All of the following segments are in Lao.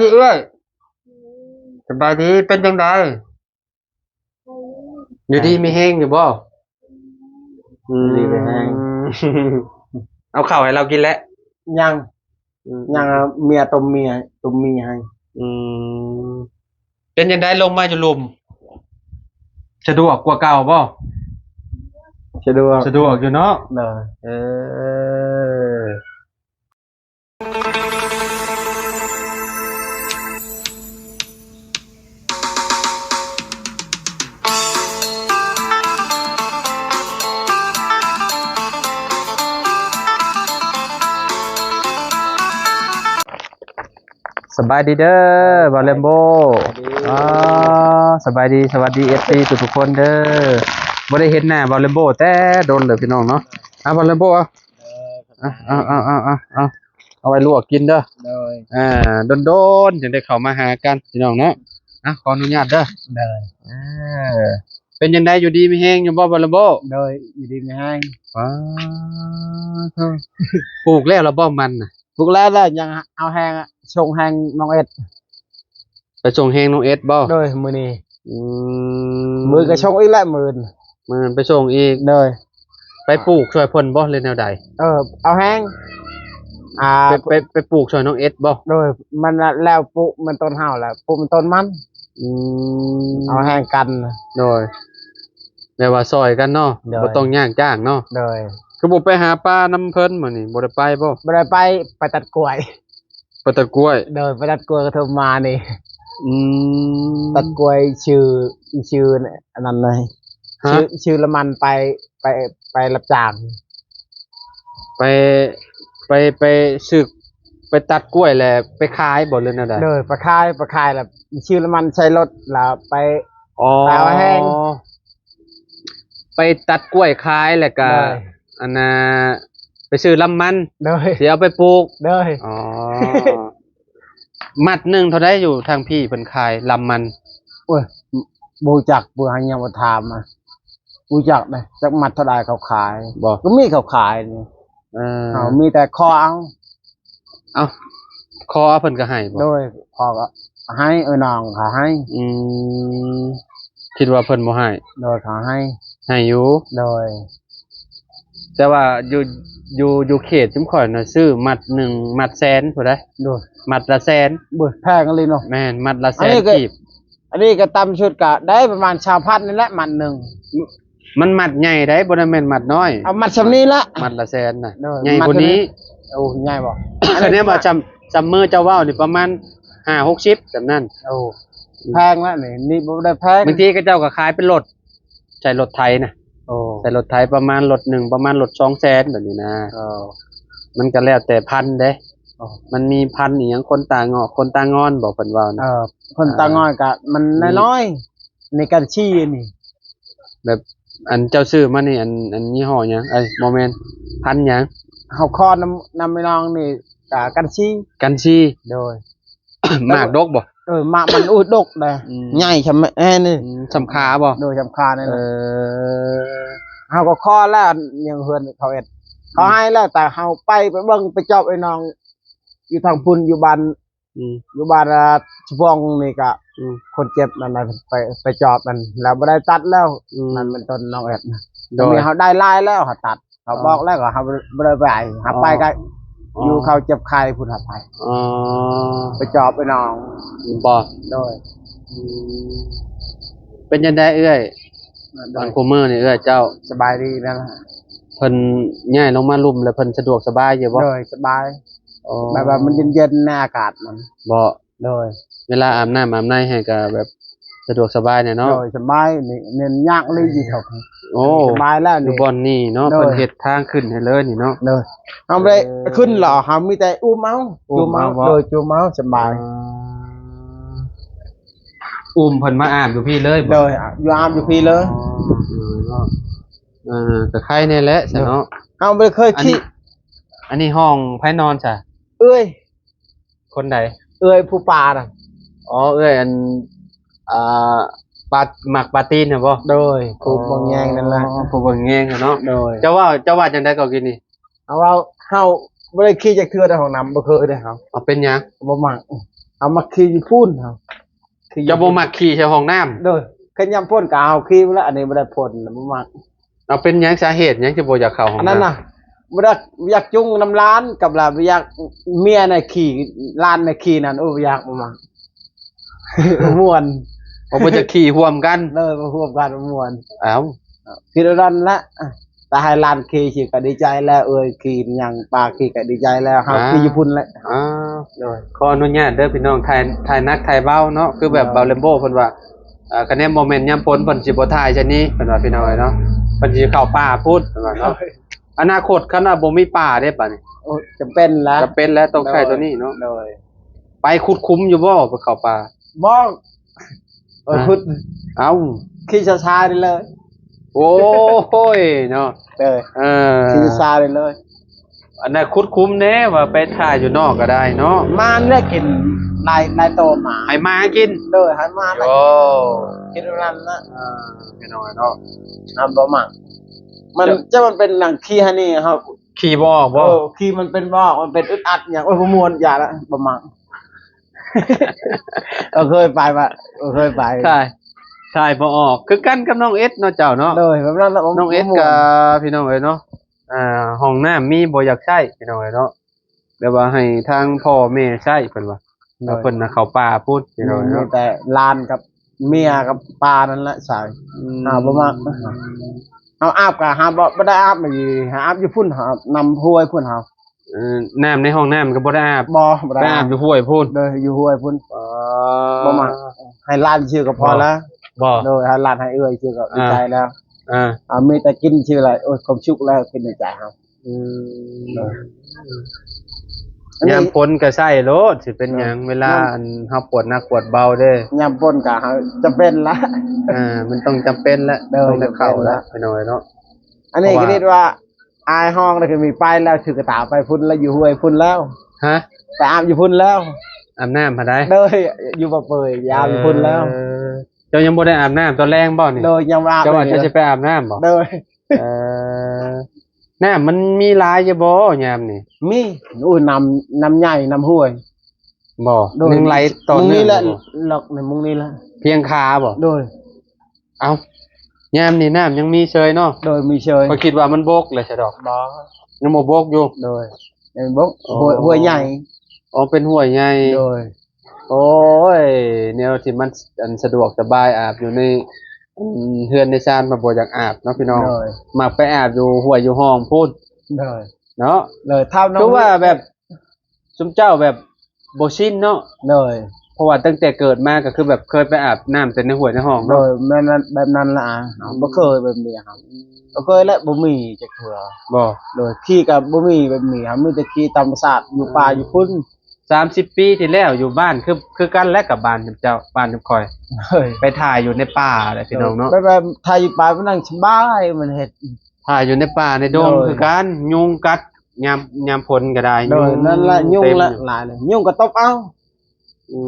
ເອື້ອຍ ສະບາຍດີ ເປັນຈັ່ງໃດ? ຢູ່ດີມີແຮງຢູ່ບໍ່? ອືມ ຢູ່ດີມີແຮງ. ເອົາເຂົ້າໃຫ້ລາວກິນແລ້ວ? ຍັງ ອືມ ຍັງ ເມຍຕົ້ມເມຍ ຕົ້ມໝີ່ໃຫ້. ອືມ ເປັນຈັ່ງໃດລົງມາຢູ່ລຸ່ມ ສະດວກກວ່າເກົ່າບໍ່? ສະດວກ ສະດວກຢູ່ເນາະ. ໂດຍ ເອີ. ສະບາຍດີເດີ ບ່າວແລມໂບ. ສະບາຍດີ. ອາ ສະບາຍດີ ສະຫວັດດີ ເອັຟຊີ ທຸກໆຄົນເດີ. ບໍ່ໄດ້ເຫັນໜ້າບ່າວແລມໂບແຕ່ດົນເລີຍພີ່ນ້ອງເນາະ. ອາ ບ່າວແລມໂບ ເອົາ ເອີ ຂອບໃຈ ເອົາ ເອົາ ເອົາ ເອົາ ເອົາ ເອົາໄວ້ລວກກິນເດີ. ໂດຍ ອ່າ ດົນໆຈຶ່ງໄດ້ເຂົ້າມາຫາກັນພີ່ນ້ອງເນາະ. ອ່ະ ຂໍອະນຸຍາດເດີ. ໂດຍ ເອີ ເປັນຈັ່ງໃດ ຢູ່ດີມີແຮງຢູ່ບໍ່ ບ່າວແລມໂບ? ໂດຍ ຢູ່ດີມີແຮງ. ປາໂທ້ ປູກແລ້ວລະບໍ່ມັນນະ? ປູກແລ້ວ ແລ້ວຍັງເອົາແຮງ ສົ່ງແຮງນ້ອງເອັດ. ໄປສົ່ງແຮງນ້ອງເອັດບໍ່? ໂດຍ ມື້ນີ້. ອືມ ມື້ກະສົ່ງອີກແຫຼະ ມື້ອື່ນ ມື້ອື່ນໄປສົ່ງອີກ. ໂດຍ ໄປປູກຊ່ວຍເພິ່ນບໍ່ ຫຼືແນວໃດ? ເອີ ເອົາແຮງ ອ່າ ໄປ ໄປ ໄປປູກຊ່ວຍນ້ອງເອັດບໍ່? ໂດຍ ມັນແລ້ວປູກມັນຕົ້ນເຮົາແລ້ວ ປູກມັນຕົ້ນມັນ. ອືມ ເອົາແຮງກັນ. ໂດຍ ແບບວ່າຊ່ອຍກັນເນາະ. ໂດຍ ບໍ່ຕ້ອງຈ້າງເນາະ. ໂດຍ ຄືບໍ່ໄປຫາປານຳເພິ່ນມື້ນີ້ ບໍ່ໄດ້ໄປບໍ່? ບໍ່ໄດ້ໄປ ໄປຕັດກ້ວຍ. ໄປຕັດກ້ວຍ. ໂດຍ ໄປຕັດກ້ວຍກະເທີມານີ້. ອືມ ຕັດກ້ວຍ ຊື່ ຊື່ອັນນັ້ນນະ ຮະ? ຊື່ ຊື່ລະມັນໄປ ໄປ ໄປຮັບຈ້າງ. ໄປ ໄປ ໄປຊື້ ໄປຕັດກ້ວຍແລ້ວໄປຂາຍບໍ່ ຫຼືແນວໃດ? ໂດຍ ໄປຂາຍ ໄປຂາຍແລ້ວຊື້ລະມັນໃສ່ລົດ ແລ້ວໄປ ອໍ ໄປເອົາແຮງ ໄປຕັດກ້ວຍຂາຍ ແລ້ວກະ ໂດຍ ອັນນ່າ ໄປຊື້ລຳມັນ. ໂດຍ ຊິເອົາໄປປູກ. ໂດຍ ອໍ ມັດໜຶ່ງເທົ່າໃດ ຢູ່ທາງພີ້ເພິ່ນຂາຍລຳມັນ? ໂອ້ຍ ບໍ່ຮູ້ຈັກ ບໍ່ ຫາຍັງບໍ່ຖາມ ອະ ຮູ້ຈັກເດ້ ຈັກມັດເທົ່າໃດເຂົາຂາຍ. ບໍ່ ກະມີເຂົາຂາຍນີ້. ເອີ ເຮົາມີແຕ່ຂໍເອົາ. ເອົ້າ ຂໍເອົາເພິ່ນກະໃຫ້ບໍ່? ໂດຍ ຂໍກະໃຫ້ ເອີ ນ້ອງເຂົາໃຫ້. ອືມ ຄິດວ່າເພິ່ນບໍ່ໃຫ້? ໂດຍ ເຂົາໃຫ້ ໃຫ້ຢູ່. ໂດຍ ແຕ່ວ່າຢູ່ ຢູ່ ຢູ່ເຂດຊຸມຂ້ອຍນະ ຊື້ມັດໜຶ່ງ ມັດແສນພຸ້ນໃດ໋. ໂດຍ ມັດລະແສນ. ໂອ້ຍ ແພງອີ່ຫຼີເນາະ. ແມ່ນ ມັດລະແສນກີບ. ອັນນີ້ກະຕ່ຳສຸດກະໄດ້ປະມານຊາວພັນນີ້ແຫຼະ ມັດໜຶ່ງ. ມັນມັດໃຫຍ່ໃດ໋ ບໍ່ໄດ້ແມ່ນມັດນ້ອຍ. ເອົາມັດຊ່ຳນີ້ລະ ມັດລະແສນນະ. ໂດຍ ໃຫຍ່ກວ່ານີ້. ໂອ້ ໃຫຍ່ບໍ່? ອັນນີ້ວ່າຊ່ຳ ຊ່ຳມື້ເຈົ້າເວົ້ານີ້ປະມານຫ້າຫົກສິບ ຊ່ຳນັ້ນ. ໂອ້ ແພງລະນີ້ ນີ້ບໍ່ໄດ້ແພງ. ບາງທີເຂົາເຈົ້າກະຂາຍເປັນລົດ ໃສ່ລົດໄຖນະ. ໂອ້ ໃສ່ລົດໄຖປະມານລົດໜຶ່ງ ປະມານລົດສອງແສນແບບນີ້ນະ. ໂອ້ ມັນກະແລ້ວແຕ່ພັນເດ້. ໂອ້ ມັນມີພັນອີ່ຫຍັງ ຂົນຕາງອກ ຂົນຕາງອນບໍ່ ເພິ່ນເວົ້ານະ. ເອີ ຂົນຕາງອນກະມັນນ້ອຍໆ ໃນກັນຊີນີ້. ແບບ ອັນເຈົ້າຊື້ມານີ້ ອັນ ອັນຍີ່ຫໍ້ຫຍັງ? ເອີຍ ບໍ່ແມ່ນ ພັນຫຍັງ? ເຮົາຂໍນຳ ນຳໄອ້ນ້ອງນີ້ກະກັນຊີ. ກັນຊີ. ໂດຍ ໝາກດົກບໍ່? ເອີ ໝາກມັນ ໂອ້ຍ ດົກເດ້. ອືມ ໃຫຍ່ຊ່ຳແອນີ້. ອືມ ຊ່ຳຂາບໍ່? ໂດຍ ຊ່ຳຂານີ້ນະ. ເອີ ເຮົາກະຂໍແລ້ວ ຍັງເຮືອນເຂົາເຮັດ ເຂົາໃຫ້ແລ້ວ ແຕ່ເຮົາໄປ ໄປເບິ່ງ ໄປຈອບໄອ້ນ້ອງຢູ່ທາງພຸ້ນ ຢູ່ບ້ານ ອືມ ຢູ່ບ້ານ ອາ ສະພອງນີ້ກະ ອືມ ຄົນເຈັບນັ້ນນະ ໄປ ໄປຈອບນັ້ນແລ້ວ ບໍ່ໄດ້ຕັດແລ້ວ. ອືມ ນັ້ນແມ່ນຕົ້ນນ້ອງເອັດນະ. ໂດຍ ເຮົາໄດ້ຫຼາຍແລ້ວ ເຮົາຕັດ ເຂົາບອກແລ້ວກະເຮົາບໍ່ໄດ້ໄປ. ເຮົາໄປກະ ອໍ ຢູ່ເຂົາເຈັບໄຂ້ພຸ້ນ ເຮົາໄປ. ອໍ ໄປຈອບໄອ້ນ້ອງບໍ່? ໂດຍ. ອືມ ເປັນຈັ່ງໃດເອື້ອຍ? ໂດຍ ອັນຄູ່ມື້ນີ້ເອື້ອຍເຈົ້າ ສະບາຍດີແລ້ວ. ເພິ່ນຍ້າຍລົງມາລຸ່ມແລ້ວ ເພິ່ນສະດວກສະບາຍຢູ່ບໍ່? ໂດຍ ສະບາຍ. ອໍ ແບບວ່າມັນເຢັນໆ ໃນອາກາດມັນ. ບໍ່? ໂດຍ ເວລາອາບນ້ຳອາບໃນໃຫ້ກະແບບສະດວກສະບາຍແດ່ເນາະ. ໂດຍ ສະບາຍ ນີ້ ແມ່ນຍາກເລີຍຢູ່ເຂົາ. ໂອ້ ສະບາຍແລ້ວ ຢູ່ບ່ອນນີ້ເນາະ. ໂດຍ ເພິ່ນເຮັດທາງຂຶ້ນໃຫ້ເລີຍນີ້ເນາະ. ໂດຍ ເຮົາບໍ່ໄດ້ ເອີ ຂຶ້ນຫຼໍ ເຮົາມີແຕ່ອຸ້ມເອົາ. ອຸ້ມເອົາ ຈຸ່ມເອົາ ບໍ່? ໂດຍ ຈຸ່ມເອົາ ສະບາຍ. ອໍ ອຸ້ມເພິ່ນມາອາບຢູ່ພີ້ເລີຍບໍ່? ໂດຍ ຢູ່ອາບຢູ່ພີ້ເລີຍ. ອໍ ເອີ ກະໄຄແດ່ແຫຼະຊັ້ນເນາະ. ເຮົາບໍ່ໄດ້ເຄີຍ ອັນນີ້ ຂີ່ ອັນນີ້ຫ້ອງໃຜນອນຊະ? ເອື້ອຍ ຄົນໃດ? ເອື້ອຍຜູ້ປານະ. ອໍ ເອື້ອຍອັນ ອ່າ ປາ ໝາກປາຕີນຫັ້ນບໍ່? ໂດຍ ຜູ້ເບິ່ງແຍງນັ້ນແຫຼະ. ອໍ ຜູ້ເບິ່ງແຍງເນາະ. ໂດຍ ເຈົ້າວ່າ ເຈົ້າວ່າຈັ່ງໃດກໍກີ້ນີ້? ເອົາເວົ້າ ເຮົາບໍ່ໄດ້ຂີ່ຈັກເທື່ອໃນຫ້ອງນ້ຳ ບໍ່ເຄີຍເດ້ເຮົາ. ເອົາ ເປັນຫຍັງ? ບໍ່ມັກ. ເຮົາມັກຂີ້ຢູ່ພຸ້ນເຮົາ ເຈົ້າບໍ່ມັກຂີ້ໃສ່ຫ້ອງນ້ຳ? ໂດຍ ຄັນຍາມຝົນກໍເອົາຂີ້ພຸ້ນລະ ອັນນີ້ບໍ່ໄດ້ຝົນ ບໍ່ມັກ. ເອົາ ເປັນຫຍັງ ສາເຫດຫຍັງຈຶ່ງບໍ່ຢາກເຂົ້າຫ້ອງນ້ຳ? ອັນນັ້ນນະ ບໍ່ຢາກ ຢາກຈຸງນຳຫຼານ ກັບລະບໍ່ຢາກເມຍນະຂີ້ ຫຼານນະຂີ້ນັ້ນ ໂອ້ ບໍ່ຢາກ ບໍ່ມັກ ບໍ່ມ່ວນ. ບໍ່ ບໍ່ຢາກຂີ້ຮ່ວມກັນ? ເອີ ບໍ່ຮ່ວມກັນ ບໍ່ມ່ວນ. ເອົ້າ ຄິດວ່ານັ້ນລະ ຖ້າໃຫ້ຫຼານຂີ່ຊື່ກໍດີໃຈແລ້ວ ເອີຍຂີ່ຫຍັງປາຂີ່ກໍດີໃຈແລ້ວ ເຮົາຂີ່ຢູ່ພຸ້ນແຫຼະ. ອ່າ ໂດຍ ຂໍອະນຸຍາດເດີພີ່ນ້ອງ ຖ່າຍ ຖ່າຍໜັກຖ່າຍເບົາເນາະ ຄືແບບ ໂດຍ ເບົາແລມໂບເພິ່ນວ່າ ເອີ ຄັນແມ່ນບໍ່ແມ່ນຍາມຝົນເພິ່ນຊິບໍ່ຖ່າຍຊະນີ້ ເພິ່ນວ່າພີ່ນ້ອງເອີຍເນາະ ເພິ່ນຊິເຂົ້າປ່າພຸ້ນ ເພິ່ນວ່າເນາະ. ໂດຍ ອະນາຄົດຄັນວ່າບໍ່ມີປ່າເດ້ບາດນີ້ ໂອ້ ຈຳເປັນແລ້ວ ຈຳເປັນແລ້ວ ຕ້ອງໃຊ້ໂຕນີ້ເນາະ. ໂດຍ ໂດຍ ໄປຂຸດຂຸມຢູ່ບໍ່ ໄປເຂົ້າປ່າ? ບໍ່ ເອີ ຮະ? ຂຸດ ເອົ້າ ຂີ່ຊ້າໆໄດ້ເລີຍ. ໂອ້ຍເນາະ ເອີ ເອີ ຂີ່ຊ້າໄດ້ເລີຍ. ອັນນັ້ນຂຸດຂຸມແດ່ ວ່າໄປຖ່າຍຢູ່ນອກກໍໄດ້ເນາະ ມາແລ້ວກິນຫຼາຍ ຫຼາຍໂຕມາ ໃຫ້ໝາກິນ. ໂດຍ ໃຫ້ໝາແລ້ວ ໂອ້ ກິນນັ້ນນະ. ເອີ ພີ່ນ້ອງເນາະ ເຮົາບໍ່ມັກ ມັນຈະ ຈະມັນເປັນໜັງຂີ້ຫັ້ນນີ້ ເຮົາຂີ້ບໍ່ອອກບໍ່? ເອີ ຂີ້ມັນເປັນບໍ່ອອກ ມັນເປັນອຶດອັດຫຍັງ ໂອ້ຍ ບໍ່ມ່ວນ ຢ່າລະ ບໍ່ມັກ. ເອີ ເຄີຍໄປປະ? ເອີ ເຄີຍໄປ ຖ່າຍ ຖ່າຍບໍ່ອອກ ຄືກັນກັບນ້ອງເອັດເນາະ ເຈົ້າເນາະ. ໂດຍ ແບບນັ້ນລະ ນ້ອງເອັດ ບໍ່ມ່ວນ ກໍພີ່ນ້ອງເອີຍເນາະ ອ່າ ຫ້ອງນ້ຳມີບໍ່ ຢາກໃຊ້ພີ່ນ້ອງເອີຍເນາະ ແບບວ່າໃຫ້ທາງພໍ່ແມ່ໃຊ້ເພິ່ນວ່າ ໂດຍ ເພິ່ນນະເຂົ້າປ່າພຸ້ນພີ່ນ້ອງເນາະ ມີແຕ່ຫຼານກັບເມຍກັບປານັ້ນແຫຼະໃຊ້. ອືມ ເຮົາບໍ່ມັກ ເຮົາອາບກໍຫາບໍ່ ບໍ່ໄດ້ອາບ ຫາອາບຢູ່ພຸ້ນ ຫາອາບນຳຫ້ວຍພຸ້ນເຮົາ. ເອີ ນ້ຳໃນຫ້ອງນ້ຳກໍບໍ່ໄດ້ອາບ? ບໍ່ ບໍ່ໄດ້ອາບ ໄປອາບຢູ່ຫ້ວຍພຸ້ນ. ໂດຍ ຢູ່ຫ້ວຍພຸ້ນ. ອໍ ບໍ່ມັກ ໃຫ້ຫຼານຊື່ກໍພໍແລ້ວ. ບໍ່ ໂດຍ ໃຫ້ຫຼານໃຫ້ເອື້ອຍຊື່ກໍດີໃຈແລ້ວ. ອ່າ ເອົາ ມີແຕ່ກິນຊື່ລະ ໂອ້ຍ ຄວາມສຸກແລ້ວ ຄິດໃນໃຈເຮົາ. ອືມ ໂດຍ ຍາມຝົນກໍໃຊ້ໂລດ ຊິເປັນຫຍັງ ໂດຍ ເວລາ ຍາມ ອັນເຮົາປວດໜັກປວດເບົາເດ້ ຍາມຝົນກໍເຮົາຈຳເປັນລະ. ອ່າ ມັນຕ້ອງຈຳເປັນແຫຼະ ໂດຍ ຕ້ອງໄດ້ເຂົ້າແລ້ວ ຈຳເປັນລະ ພີ່ນ້ອງເອີຍເນາະ. ອັນນີ້ ເພາະວ່າ ກໍຄິດວ່າ ອ້າຍຮ້ອງແລ້ວກໍມີໄປແລ້ວ ຖືກະຕ່າໄປພຸ້ນແລ້ວ ຢູ່ຫ້ວຍພຸ້ນແລ້ວ. ຮະ? ໄປອາບຢູ່ພຸ້ນແລ້ວ ອາບນ້ຳຫັ້ນໃດ? ໂດຍ ຢູ່ບໍ່ເປີຍ ອາບຢູ່ພຸ້ນແລ້ວ. ເອີ ເຈົ້າຍັງບໍ່ໄດ້ອາບນ້ຳຕອນແລງບໍ່ນີ້? ໂດຍ ຍັງບໍ່ອາບ ເຈົ້າວ່າເຈົ້າຊິໄປອາບນ້ຳບໍ່? ໂດຍ ເອີ ນ້ຳມັນມີຫຼາຍຢູ່ບໍ່ຍາມນີ້? ມີ ໂອ້ຍ ນ້ຳ ນ້ຳໃຫຍ່ ນ້ຳຫ້ວຍ. ບໍ່ ໂດຍ ຍັງໄຫຼຕໍ່ເນື່ອງຢູ່ບໍ່? ມຸງນີ້ແຫຼະ ລັອກໃນມຸງນີ້ແຫຼະ ພຽງຂາບໍ່? ໂດຍ. ເອົ້າ ຍາມນີ້ນ້ຳຍັງມີເຊີຍເນາະ? ໂດຍ ມີເຊີຍ. ຂ້ອຍຄິດວ່າມັນບົກແລ້ວຊະດອກ. ບໍ່ ຍັງບໍ່ບົກຢູ່. ໂດຍ ຍັງບໍ່ບົກ. ອໍ ຫ້ວຍ ຫ້ວຍໃຫຍ່. ອໍ ເປັນຫ້ວຍໃຫຍ່. ໂດຍ. ໂອ້ຍ ແນວທີ່ມັນ ອັນ ສະດວກສະບາຍ ອາບຢູ່ໃນ ອັນ ເຮືອນໃນຊານ ມັນບໍ່ຢາກອາບເນາະພີ່ນ້ອງ. ໂດຍ. ມັກໄປອາບຢູ່ຫ້ວຍຢູ່ຮ່ອງພຸ້ນ. ໂດຍ ເນາະ. ໂດຍ ຖ້ານ້ອງ ຄືວ່າແບບ ຊຸມເຈົ້າແບບບໍ່ຊິນເນາະ. ໂດຍ. ເພາະວ່າຕັ້ງແຕ່ເກີດມາກໍຄືແບບເຄີຍໄປອາບນ້ຳແຕ່ໃນຫ້ວຍໃນຮ່ອງເນາະ. ໂດຍ ແມ່ນ ແບບນັ້ນລະ ອາ ບໍ່ເຄີຍແບບນີ້ ບໍ່ເຄີຍ ແລະ ບໍ່ມີຈັກເທື່ອ. ບໍ່? ໂດຍ ຂີ້ກໍບໍ່ມີແບບນີ້ ເຮົາມີແຕ່ຂີ້ທຳມະຊາດ ຢູ່ປ່າຢູ່ພຸ້ນ. ສາມສິບປີທີ່ແລ້ວຢູ່ບ້ານ ຄື ຄືກັນແຫຼະກັບບ້ານເຈົ້າ ບ້ານກັບຂ້ອຍ. ໂດຍ. ໄປຖ່າຍຢູ່ໃນປ່າແຫຼະພີ່ນ້ອງເນາະ. ໄປ ໄປຖ່າຍຢູ່ປ່າ ມັນນັ່ງສະບາຍ ມັນເຮັດ ຖ່າຍຢູ່ໃນປ່າໃນດົງ ໂດຍ ຄືກັນ ຍຸງກັດ ຍາມ ຍາມຝົນກໍໄດ້. ໂດຍ. ຍຸງ ນັ້ນລະ ຍຸງລະ ເຕັມຢູ່ ຫຼາຍເລີຍ ຍຸງກໍຕົບເອົາ. ອື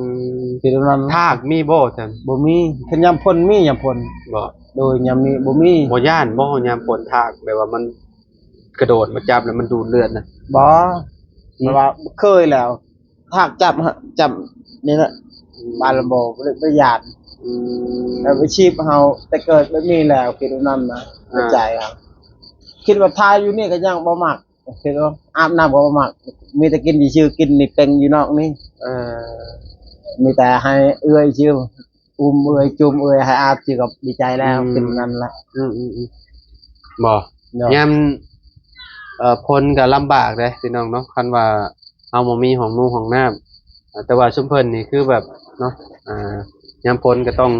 ມ ເປັນແບບນັ້ນ. ທາກມີບໍ່ຊັ້ນ? ບໍ່ມີ. ຄັນຍາມຝົນມີ ຍາມຝົນ. ບໍ່? ໂດຍ ຍາມນີ້ບໍ່ມີ. ບໍ່ຢ້ານບໍ່ ຍາມຝົນທາກ ແບບວ່າມັນກະໂດດມາຈັບແລ້ວມັນດູດເລືອດນະ? ບໍ່. ອືມ ແຕ່ວ່າເຄີຍແລ້ວ ທາກຈັບ ຈັບນີ້ນະ. ອືມ ບາດລະບໍ່ ບໍ່ໄດ້ຢ້ານ. ອືມ ແບບອາຊີບເຮົາແຕ່ເກີດແບບນີ້ແລ້ວ ຄິດແບບນັ້ນນະ. ອ່າ ໃນໃຈເຮົາ ຄິດວ່າຖ່າຍຢູ່ນີ້ກໍຍັງບໍ່ມັກ. ຄືວ່າອາບນ້ຳກໍບໍ່ມັກ ມີແຕ່ກິນຊື່ໆ ກິນນີ້ເປັງຢູ່ນອກນີ້. ເອີ ມີແຕ່ໃຫ້ເອື້ອຍຊື່ ອຸ້ມເອື້ອຍ ຈູມເອື້ອຍ ໃຫ້ອາບຊື່ກໍດີໃຈແລ້ວ. ອືມ ເປັນນັ້ນລະ. ອືມໆໆ ບໍ່ ໂດຍ ຍາມ ເອີ ຝົນກໍລຳບາກເດ້ພີ່ນ້ອງເນາະ ຄັນວ່າເຮົາບໍ່ມີຫ້ອງນຸງຫ້ອງນ້ຳ. ອ່າ ແຕ່ວ່າຊຸມເພິ່ນນີ້ຄືແບບເນາະ ອ່າ ຍາມຝົນກໍຕ້ອງ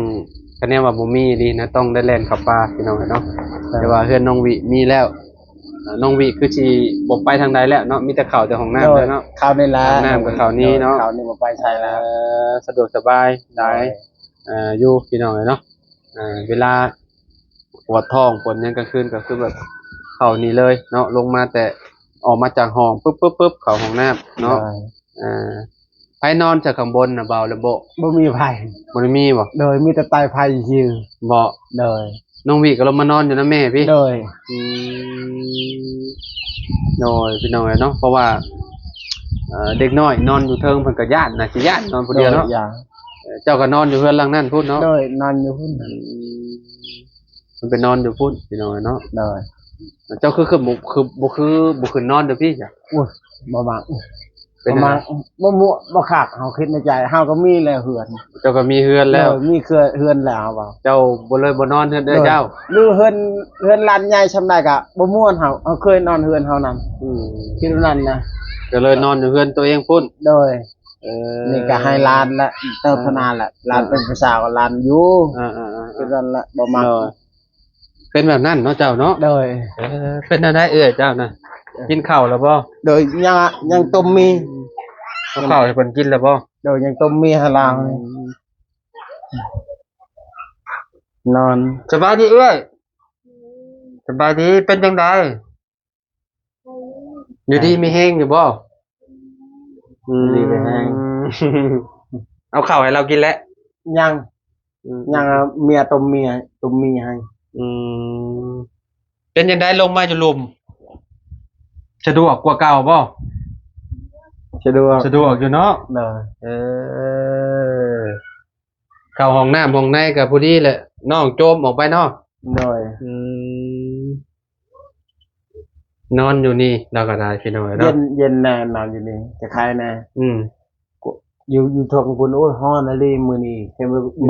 ຄະແນນວ່າບໍ່ມີອີ່ຫຼີນະ ຕ້ອງໄດ້ແລ່ນເຂົ້າປ່າພີ່ນ້ອງເອີຍເນາະ. ແຕ່ວ່າເຮືອນນ້ອງວິມີແລ້ວ ນ້ອງວິຄືຊິບໍ່ໄປທາງໃດແລ້ວເນາະ ມີແຕ່ເຂົ້າແຕ່ຫ້ອງນ້ຳແລ້ວເນາະ. ເຂົ້ານີ້ແຫຼະ ຫ້ອງນ້ຳກັບເຂົ້ານີ້ເນາະ ເຂົ້ານີ້ບໍ່ໄປໃສແລ້ວ. ເອີ ສະດວກສະບາຍຫຼາຍ ໂດຍ ເອີ ຢູ່ພີ່ນ້ອງເອີຍເນາະ. ເອີ ເວລາປວດທ້ອງປວດຫຍັງກາງຄືນກໍຄືແບບເຂົ້ານີ້ເລີຍເນາະ ລົງມາແຕ່ ອອກມາຈາກຫ້ອງປຶບໆ ເຂົ້າຫ້ອງນ້ຳເນາະ. ໂດຍ. ອ່າ ໃຜນອນຈາກຂ້າງບົນນະ ເບົາແລະໂບ? ບໍ່ມີໃຜ. ບໍ່ໄດ້ມີບໍ່? ໂດຍ ມີແຕ່ໄຕ້ໄຟຊື່. ບໍ່? ໂດຍ. ນ້ອງວິກໍລົງມານອນຢູ່ນຳແມ່ພີ້? ໂດຍ. ອືມ ໂດຍ ພີ່ນ້ອງເອີຍເນາະ ເພາະວ່າ ເອີ ເດັກນ້ອຍນອນຢູ່ເທິງເພິ່ນກໍຢ້ານ ໜ້າຊິຢ້ານນອນຜູ້ດຽວເນາະ. ໂດຍ ຢ້ານ. ເອີ ເຈົ້າກໍນອນຢູ່ເຮືອນຫຼັງນັ້ນພຸ້ນເນາະ? ໂດຍ ນອນຢູ່ພຸ້ນ. ອືມ ເພິ່ນໄປນອນຢູ່ພຸ້ນ ພີ່ນ້ອງເອີຍເນາະ. ໂດຍ. ເຈົ້າຄື ຄືບໍ່ ຄືບໍ່ ຄືບໍ່ຂຶ້ນນອນຢູ່ພີ້ຊະ? ໂອ້ຍ ບໍ່ມັກ. ເປັນຫຍັງ? ບໍ່ມັກ ບໍ່ມົ້ວ ບໍ່ຄັກ. ເຮົາຄິດໃນໃຈ ເຮົາກໍມີແລ້ວເຮືອນ. ເຈົ້າກໍມີເຮືອນແລ້ວ. ໂດຍ ມີເຮືອນ ເຮືອນແລ້ວເຮົາເວົ້າ. ເຈົ້າບໍ່ເລີຍບໍ່ນອນເຮືອນເອື້ອຍເຈົ້າ? ໂດຍ ຫຼືເຮືອນ ເຮືອນຫຼັງໃຫຍ່ຊ່ຳໃດກໍບໍ່ມ່ວນ. ເຮົາ ເຮົາເຄີຍນອນເຮືອນເຮົານຳ. ອືມ ຄິດວ່ານັ້ນນະ. ກໍເລີຍນອນຢູ່ເຮືອນຕົວເອງພຸ້ນ. ໂດຍ. ເອີ ນີ້ກໍໃຫ້ຫຼານລະ ເຕີບພະນາລະ. ເອີ ຫຼານເປັນຜູ້ສາວກໍຫຼານຢູ່. ເອີໆໆ ຄືກັນລະ ບໍ່ມັກ. ໂດຍ. ເປັນແບບນັ້ນເນາະເຈົ້າເນາະ? ໂດຍ. ເອີ ເປັນແນວໃດເອື້ອຍເຈົ້ານະ? ກິນເຂົ້າແລ້ວບໍ່? ໂດຍ ຍັງ ຍັງຕົ້ມໝີ່. ເອົາເຂົ້າໃຫ້ເພິ່ນກິນແລ້ວບໍ່? ໂດຍ ຍັງຕົ້ມໝີ່ໃຫ້ລາວ. ອືມ ນອນ. ສະບາຍດີເອື້ອຍ. ສະບາຍດີ. ເປັນຈັ່ງໃດ? ຢູ່ດີມີແຮງຢູ່ບໍ່? ອືມ ຢູ່ດີມີແຮງ. ເອົາເຂົ້າໃຫ້ລາວກິນແລ້ວ? ຍັງ. ອືມ ຍັງ. ເມຍຕົ້ມໝີ່ ຕົ້ມໝີ່ໃຫ້. ອືມ ເປັນຈັ່ງໃດລົງມາຢູ່ລຸ່ມ ສະດວກກວ່າເກົ່າບໍ່? ສະດວກ. ສະດວກຢູ່ເນາະ. ໂດຍ. ເອີ ເຂົ້າຫ້ອງນ້ຳຫ້ອງໃນກໍພໍດີແຫຼະ ນ້ອງໂຈມອອກໄປເນາະ. ໂດຍ. ອືມ ນອນຢູ່ນີ້ລາວກໍໄດ້ ພີ່ນ້ອງເອີຍເນາະ. ເຢັນ ເຢັນແນ່ ນອນຢູ່ນີ້ຈະໄຄແນ່. ອືມ ຢູ່ ຢູ່ເທິງພຸ້ນ ໂອ້ຍ ຮ້ອນອີ່ຫຼີມື້ນີ້.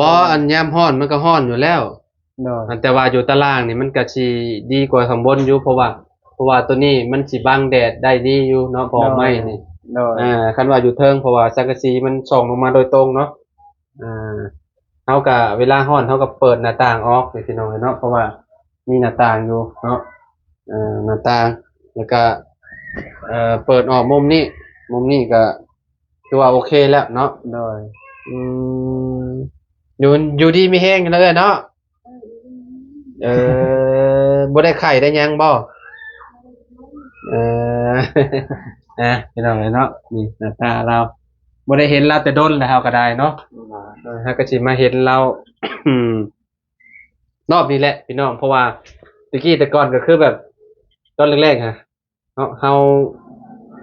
ບໍ່ ອັນຍາມຮ້ອນມັນກໍຮ້ອນຢູ່ແລ້ວ. ໂດຍ. ອັນ ແຕ່ວ່າຢູ່ຕາລ່າງນີ້ມັນກໍຊິດີກວ່າຂ້າງບົນຢູ່ ເພາະວ່າ ເພາະວ່າໂຕນີ້ມັນຊິບັງແດດໄດ້ດີຢູ່ເນາະ ເພາະວ່າໄມ້ນີ້. ໂດຍ. ເອີ ຄັນວ່າຢູ່ເທິງ ເພາະວ່າສັງກະສີມັນສ່ອງລົງມາໂດຍຕົງເນາະ. ອ່າ ເຮົາກະເວລາຮ້ອນເຮົາກະເປີດໜ້າຕ່າງອອກ ພີ່ນ້ອງເອີຍເນາະ ເພາະວ່າມີໜ້າຕ່າງຢູ່ເນາະ. ເອີ ໜ້າຕ່າງ ແລ້ວກະ ເອີ ເປີດອອກມຸມນີ້ ມຸມນີ້ກະຖືວ່າໂອເຄແລ້ວເນາະ. ໂດຍ. ອືມ ຢູ່ ຢູ່ດີມີແຮງເນາະເອື້ອຍເນາະ. ເອີ ບໍ່ໄດ້ໄຂ້ໄດ້ຫຍັງບໍ່? ເອີ ອ່ະ ພີ່ນ້ອງເອີຍເນາະ ນີ້ໜ້າຕາລາວ ບໍ່ໄດ້ເຫັນລາວແຕ່ດົນແລ້ວ ເຮົາກໍໄດ້ເນາະ. ໂດຍ. ເຮົາກໍຊິມາເຫັນລາວ ອືມ ຮອບນີ້ແຫຼະ ພີ່ນ້ອງ ເພາະວ່າແຕ່ກີ້ແຕ່ກ່ອນກໍຄືແບບ ຕອນແລກໆ ຫະ ເນາະ ເຮົາ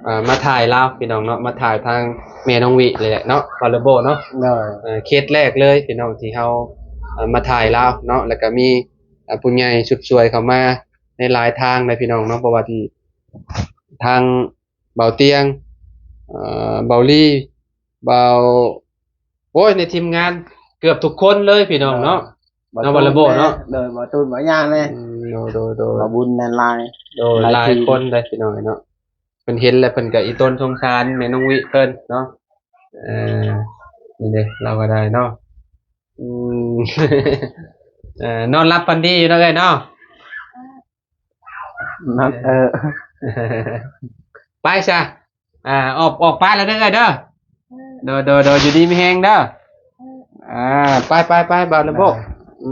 ເອີ ມາຖ່າຍລາວ ພີ່ນ້ອງເນາະ ມາຖ່າຍທາງແມ່ນ້ອງວິນີ້ແຫຼະເນາະ ວາລະໂບເນາະ. ໂດຍ. ເອີ ເຂດແລກເລີຍ ພີ່ນ້ອງ ທີ່ເຮົາ ເອີ ມາຖ່າຍລາວເນາະ ແລ້ວກໍມີ ເອີ ຜູ້ໃຫຍ່ຊຸດຊ່ວຍເຂົ້າມາໃນຫຼາຍທາງໃດ໋ ພີ່ນ້ອງເນາະ ບໍ່ວ່າທີ່ທາງເບົາຕຽງ ເອີ ເບົາລີ ເບົາ ໂອ້ຍ ໃນທີມງານເກືອບທຸກຄົນເລີຍ ພີ່ນ້ອງເນາະ. ໂດຍ. ເນາະ ເບົາ ບໍ່ ລະໂບເນາະ ໂດຍ ບໍ່ ຕູ້ ບໍ່ ຫຍັງແນ່ ໂດຍ ໂດຍ ໂດຍ ບໍ່ ບຸນແນ່ ຫຼາຍ ໂດຍ ຫຼາຍ ຫຼາຍຄົນເລີຍ ພີ່ນ້ອງເນາະ. ເພິ່ນເຫັນແລ້ວເພິ່ນກໍອີ່ຕົນສົງສານແມ່ນ້ອງວິເພິ່ນເນາະ. ເອີ ນີ້ເດ້ ລາວກໍໄດ້ເນາະ. ອືມ ເອີ ນອນຫຼັບຝັນດີຢູ່ເນາະເອື້ອຍເນາະ. ນອນ ເອີ ເອີ ໄປຊະ ອ່າ ອອກ ອອກໄປແລ້ວເດີເອື້ອຍເດີ. ໂດຍ ໂດຍ ໂດຍ ຢູ່ດີມີແຮງເດີ. ອ່າ ໄປ ໄປ ໄປ ເບົາແຣມໂບ. ໄດ້. ອື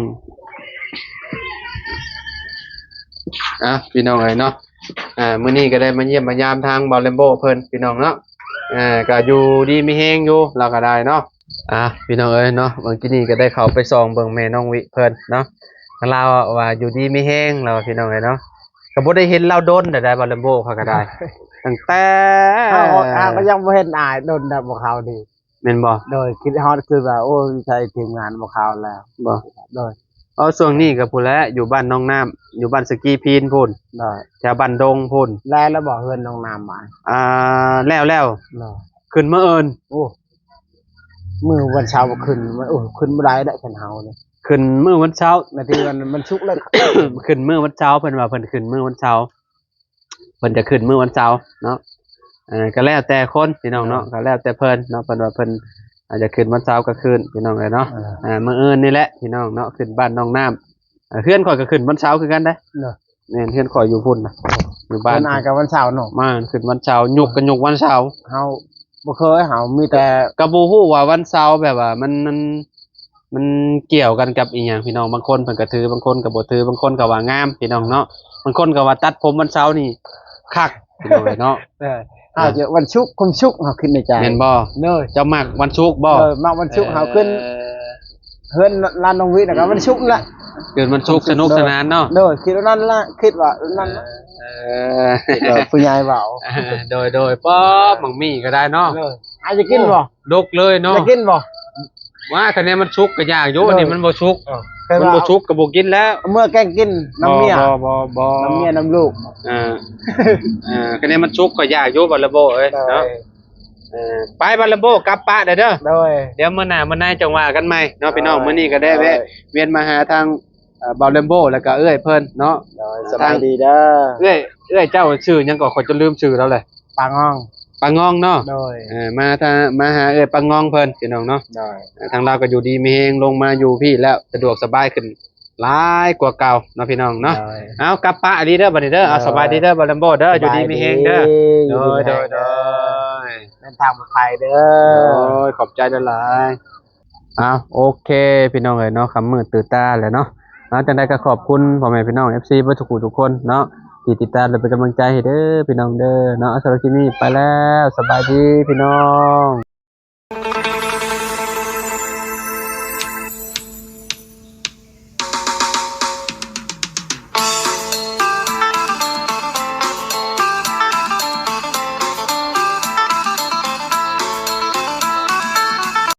ມ ອ່ະ ພີ່ນ້ອງເອີຍເນາະ ອ່າ ມື້ນີ້ກໍໄດ້ມາຢ້ຽມມາຢາມທາງເບົາແຣມໂບເພິ່ນ ພີ່ນ້ອງເນາະ. ອ່າ ກໍຢູ່ດີມີແຮງຢູ່ ລາວກໍໄດ້ເນາະ. ອ່າ ພີ່ນ້ອງເອີຍເນາະ ເມື່ອກີ້ນີ້ກໍໄດ້ເຂົ້າໄປສ່ອງເບິ່ງແມ່ນ້ອງວິເພິ່ນເນາະ ລາວວ່າຢູ່ດີມີແຮງ ລາວວ່າ ພີ່ນ້ອງເອີຍເນາະ. ກໍບໍ່ໄດ້ເຫັນລາວດົນແລ້ວໄດ໋ ເບົາແຣມໂບ ຂ້ອຍກໍໄດ້ ຕັ້ງແຕ່ ເຮົາ ເຮົາກໍຍັງບໍ່ເຫັນອ້າຍດົນແລ້ວ ພວກເຮົານີ້. ແມ່ນບໍ່? ໂດຍ ຄິດຮອດຄືວ່າ ໂອ້ຍ ໃສ່ທີມງານພວກເຮົາແລ້ວ ບໍ່? ໂດຍ. ເອົາ ຊ່ວງນີ້ກໍພຸ້ນແຫຼະ ຢູ່ບ້ານໜອງນ້ຳ ຢູ່ບ້ານສະກີພີນພຸ້ນ. ໂດຍ. ແຖວບ້ານດົງພຸ້ນ. ແລ້ວ ແລ້ວບໍ່ ເຮືອນໜອງນ້ຳ? ອ່າ ແລ້ວ ແລ້ວ. ໂດຍ. ຂຶ້ນມື້ອື່ນ. ໂອ້ ມື້ວັນເສົາຂຶ້ນ ໂອ້ ຂຶ້ນບໍ່ໄດ້ແລ້ວ ຄັນເຮົານີ້ ຂຶ້ນມື້ວັນເສົາ ນາທີວັນ ວັນສຸກແລ້ວ ຂຶ້ນມື້ວັນເສົາ ເພິ່ນວ່າເພິ່ນຂຶ້ນມື້ວັນເສົາ ເພິ່ນຈະຂຶ້ນມື້ວັນເສົາເນາະ. ເອີ ກໍແລ້ວແຕ່ຄົນ ພີ່ນ້ອງເນາະ ເອີ ກໍແລ້ວແຕ່ເພິ່ນເນາະ ເພິ່ນວ່າເພິ່ນອາດຈະຂຶ້ນວັນເສົາກໍຂຶ້ນ ພີ່ນ້ອງເອີຍເນາະ. ເອີ ອ່າ ມື້ອື່ນນີ້ແຫຼະ ພີ່ນ້ອງເນາະ ຂຶ້ນບ້ານໜອງນ້ຳ. ເຮືອນຂ້ອຍກໍຂຶ້ນວັນເສົາຄືກັນເດ້. ເນາະ. ແມ່ນ ເຮືອນຂ້ອຍຢູ່ພຸ້ນນະ ຢູ່ບ້ານ ເພິ່ນອາດກໍວັນເສົາເນາະ ມາຂຶ້ນວັນເສົາ ຍົກກໍຍົກວັນເສົາ. ເຮົາບໍ່ເຄີຍ ເຮົາມີແຕ່ ກໍບໍ່ຮູ້ວ່າວັນເສົາແບບວ່າມັນ ມັນ ມັນກ່ຽວກັນກັບອີ່ຫຍັງ ພີ່ນ້ອງ. ບາງຄົນເພິ່ນກໍຖື ບາງຄົນກໍບໍ່ຖື ບາງຄົນກໍວ່າງາມ ພີ່ນ້ອງເນາະ ບາງຄົນກໍວ່າຕັດຜົມວັນເສົານີ້ຄັກ ພີ່ນ້ອງເອີຍເນາະ. ເອີ ເຮົາຈະວັນສຸກ ຄົນສຸກ ເຮົາຄິດໃນໃຈ ແມ່ນບໍ່? ໂດຍ. ເຈົ້າມັກວັນສຸກບໍ່? ໂດຍ ມັກວັນສຸກ. ເອີ ເຮົາຂຶ້ນເຮືອນລານນ້ອງວິນະ ກໍວັນສຸກລະ. ຄືມັນສຸກສະໜຸກສະໜານເນາະ. ໂດຍ ຄິດວ່ານັ້ນລະ ຄິດວ່ານັ້ນລະ. ເອີ ຄິດວ່າຜູ້ໃຫຍ່ເວົ້າ. ໂດຍໆ ປ້ອ ໝາກໝີ່ກໍໄດ້ເນາະ. ໂດຍ ອາດຈະກິນບໍ່? ດົກເລີຍເນາະ. ຈະກິນບໍ່? ວ່າຄັນແນວມັນສຸກກໍຢາກຢູ່. ໂດຍ ອັນນີ້ມັນບໍ່ສຸກ. ເອີ ມັນບໍ່ສຸກກໍບໍ່ກິນແລ້ວ. ເອົາເມືອແກງກິນນຳເມຍ. ບໍ່ໆໆ ນຳເມຍນຳລູກ. ເອີ ເອີ ຄັນແນວມັນສຸກກໍຢາກຢູ່ ບາລາໂບເອີຍເນາະ. ເອີ ໄປ ບາລາໂບ ກັບປະໄດ້ເດີ. ໂດຍ ດຽວມື້ໜ້າມື້ໃນຈັ່ງວ່າກັນໃໝ່ເນາະພີ່ນ້ອງ. ໂດຍ ມື້ນີ້ກໍໄດ້ແວະ ໂດຍ ວຽນມາຫາທາງ ເອີ ບາລາໂບ ແລ້ວກໍເອື້ອຍເພິ່ນເນາະ. ໂດຍ ສະບາຍດີເດີ. ເອື້ອຍ ເອື້ອຍເຈົ້າຊື່ຫຍັງກໍ ຂ້ອຍຈົນລືມຊື່ລາວເລີຍ. ປາງອງ. ປາງອງເນາະ. ໂດຍ ເອີ ມາທາງ ມາຫາເອື້ອຍປາງອງເພິ່ນພີ່ນ້ອງເນາະ. ໂດຍ ເອີ ທາງລາວກໍຢູ່ດີມີແຮງ ລົງມາຢູ່ພີ້ແລ້ວ ສະດວກສະບາຍຂຶ້ນ ຫຼາຍກວ່າເກົ່າເນາະພີ່ນ້ອງເນາະ. ໂດຍ ເອົາ ກັບປະອີ່ຫຼີເດີບັດນີ້ເດີ. ເອົາ ໂດຍ ສະບາຍດີເດີ ບາລາໂບເດີ. ສະບາຍດີ ຢູ່ດີມີແຮງເດີ. ຢູ່ດີມີແຮງເດີ. ໂດຍໆໆ ເດີນທາງປອດໄພເດີ. ໂດຍ ຂອບໃຈຫຼາຍໆ. ເອົາ ໂອເຄພີ່ນ້ອງເອີຍເນາະ ຄ່ຳມືດຕື່ນຕາແລ້ວເນາະ. ເອົາ ຈັ່ງໃດກໍຂອບຄຸນພໍ່ແມ່ພີ່ນ້ອງ ເອັຟຊີ ເບິດທຸກຜູ້ທຸກຄົນເນາະ ທີ່ຕິດຕາມ ແລະ ເປັນກຳລັງໃຈໃຫ້ເດີພີ່ນ້ອງເດີເນາະ. ສຳລັບຄລິບນີ້ໄປແລ້ວ ສະບາຍດີພີ່ນ້ອງ.